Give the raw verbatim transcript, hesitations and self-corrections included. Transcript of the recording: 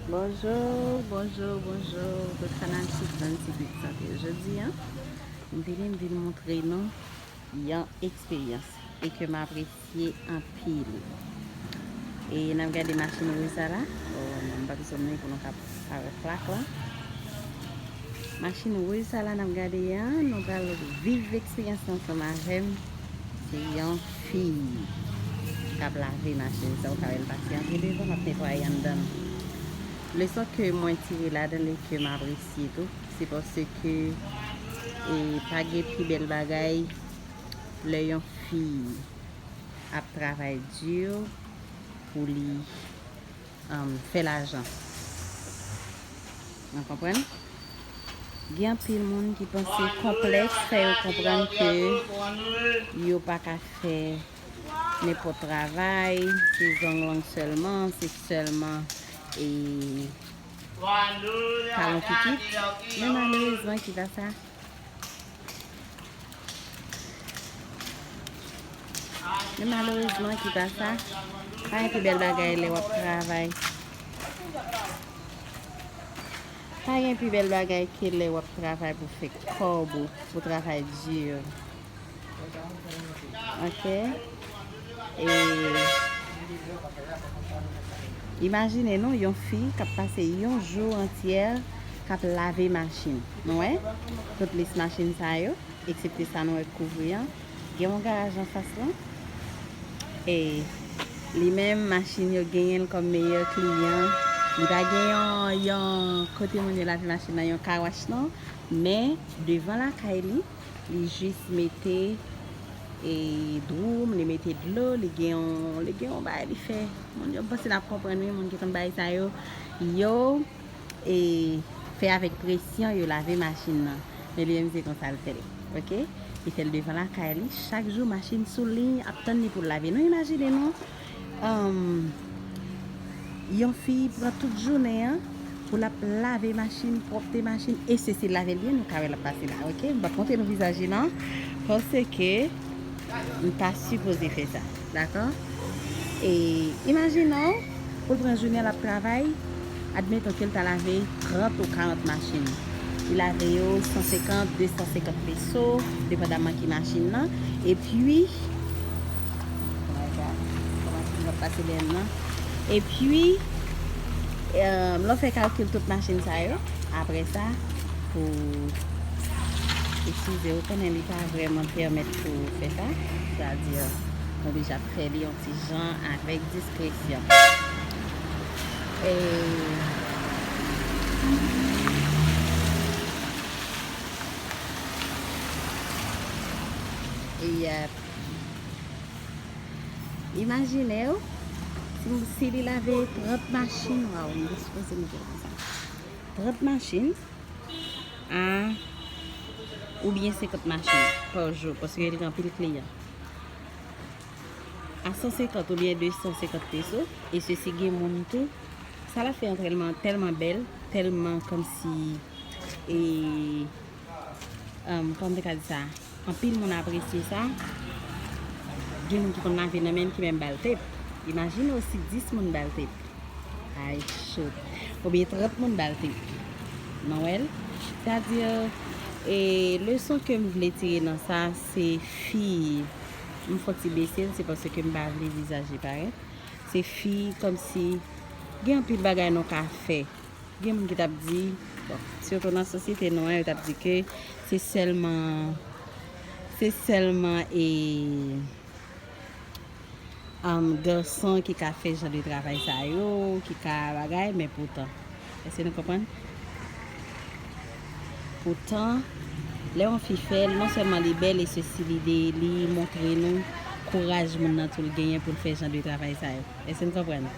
Bonjou, bonjou, bonjou, tout fanatik Vann Secret Santé. Jodi a, m vini, m vin montre nou yon eksperyans e ke m apresye anpil. E n ap gade machin wouj sa la. O, m p ap zoome pou nou ka pa wè plak la. Machin wouj sa la n ap gade a, nou pral viv eksperyans lan ansanm avè m. Se yon fi k ap lave machin sa, ou ka wè l pase antre devan, l ap netwaye anndan l. Leson ke mwen tire ladan l e ke m apresye tou, se paske, e, pa gen pi bèl bagay lè yon fi ap travay di pou li, um, fè lajan. Nou konprann? Gen anpil moun ki panse konplèks fè yo konprann ke yo pa ka fè nenpòt travay, se zong long sèlman, se sèlman, e, talon kikit. Men malerezman, ki pa sa. Men malerezman, ki pa sa. Pa gen pi bèl bagay lè w ap travay. Pa gen pi bèl bagay ke lè w ap travay pou fè kòb ou, pou travay di. Ok? E imajine nou yon fi k ap pase yon jou antyè k ap lave machin. Nou wè? Tout lis machin sa yo, eksepte sa nou wè k kouvri an. Gen yon garaj anfas lan. E li menm, machin yo genyen l kòm meyè kliyan. Li pa gen yon, yon kote moun yo lave machin nan, yon car wash non. Men, devan lakay li, li jis mete, e, dwoum, li mete dlo, li gen yon, li gen yon bagay li fè. Moun yo, m panse n ap konprann wi, moun ki konn bagay sa yo. Yo, e, fè avèk presyon, yo lave machin nan. Men li menm se konsa l fè l, ok? Li fè l devan lakay li, chak jou machin sou liy ap tann li pou l lave. Nou imajine nou, um, yon fi pran tout jounen an pou l ap lave machin, pwòpte machin, e se, se lave l byen, nou ka wè l ap pase la, ok? M p ap montre nou vizaj li non, paske m pa sipoze fè sa, dakò? E imajine w, pou l pran jounen l ap travay, admeton ke l ta lave trant ou karant machin. Li lave yo san senkant, de san senkant peso, depandaman ki machin nan. Epi, oh my God, kòman pou m ap pase dèyè m nan? Epi, eh, lè w fè kalkil tout machin sa yo, apre sa, pou, eskize, ou konnen li pa vrèman pèmèt pou w fè sa. Sètadi, m oblije ap fè li yon ti jan avèk diskresyon. E, e, imajine w, si, si li lave trant machin, waw, m te sipoze mete l konsa. Trant machin, a, oubyen senkant machin pa jou, paske li gen anpil kliyan. A san senkant oubyen de san senkant peso, e sesi gen moun tou, sa l ap fè an tèlman, tèlman bèl, tèlman kòmsi, e, um, kòman m te ka di sa? Anpil moun apresye sa. Gen moun ki konn lave nan men l ki menm ba l tep. Imajine w si dis moun ba l tep. Ay, shoot. Oubyen trant moun ba l tep. Nou wè l? Sètadi, e, leson ke m vle tire nan sa, se fi, m fon ti bese l, se paske m pa vle vizaj li parèt. Se fi, kòmsi, gen anpil bagay nou ka fè. Gen moun ki t ap di, bon, sitou nan sosyete nou an, yo t ap di ke se sèlman, se sèlman, e, um, gason ki ka fè jan de travay sa yo, ki ka bagay, men poutan, èske nou konprann? Poutan, lè yon fi fè l, non sèlman li bèl, e sesi li de, li montre nou kouraj moun nan tou l genyen pou l fè jan de travay sa yo. Èske nou konprann?